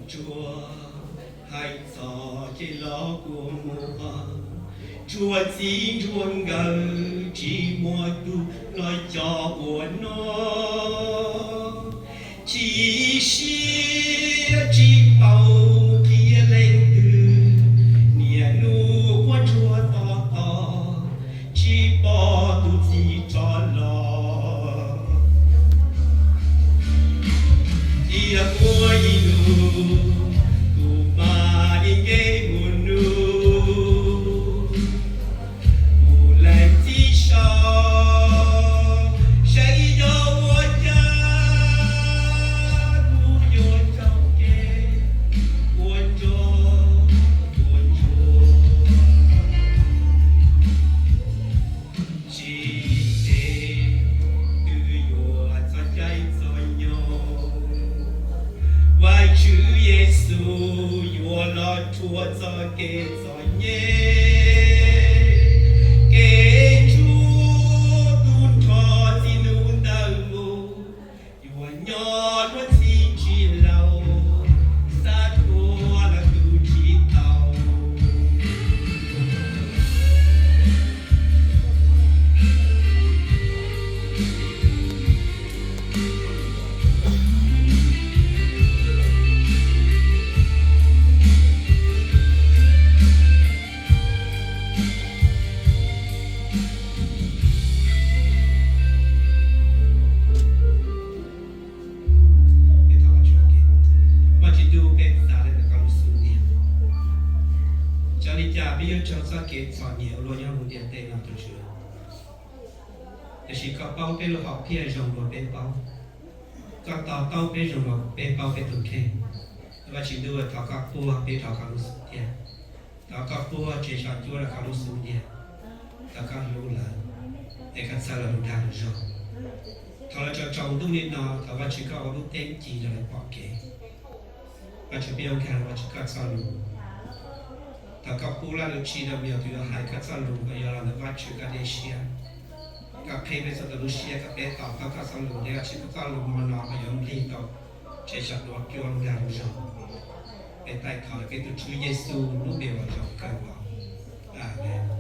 Ntsuag hais txog ces los kua muag, ntsuag txiv ntsuag nkawm tsis muaj tus los coj ua noj. Chim siab tsis paub mus qhia leej twg, niaj hnub quaj ntsuag tos tos, tsis pom tus txiv rov los. Cia muaj ib hnub kuv mam li nce mus nug kuv leej txiv saud, saib yog ua cas kuv yuav raug kev ua nrog ua ntsuag. Tsis ntev twb yuav txog caij txog nyoog, Vajtswv Yexus yuav los rhuav txoj kev txom nyem. Kev ntsuag tu nrho txij hnub ntawd mus, yuav nyob dua txhiv tsis laus, xav tuag los tu tsis tau. Vajtswv ntuj, peb xav li ntawm koj lub xub ntiag. Txawm li cas peb yuav raug txoj kev txom nyem ua luaj nyob hauv ntiaj teb no tus Tswv, tiam sis koj paub peb lub hom phiaj zoo dua peb paub. Koj to taub peb zoo dua peb paub peb tus kheej. Vajtswv ntuj, thov koj puag peb rau koj lub xub ntiag. Thov koj puag tsev xyom cuab rau koj lub xub ntiag. Thov koj hlub lawv, es koj txhawb lawv lub dag lub zog. Thov lawv tsaus ntuj li no, thov Vajtswv koj ua lub teeb ci rau lawv pom kev. Vajtswv, peb yuav nkag rau Vajtswv koj txoj lus. Thov koj pub laj lub tsi rau me nyuam tus yuav hais koj txoj lus kom yog los ntawm Vajtswv koj dej siab. Koj qheb peb txhua tus lub siab kom peb to taub koj txoj lus, thiab Vajtswv koj txoj lus hmo no kom yuav nplig tau tsev xyom duav cuab lub dag lub zog. Peb thov los ntawm peb tus Tswv Yexus lub npe uas zoo kawg nkaus. Amees.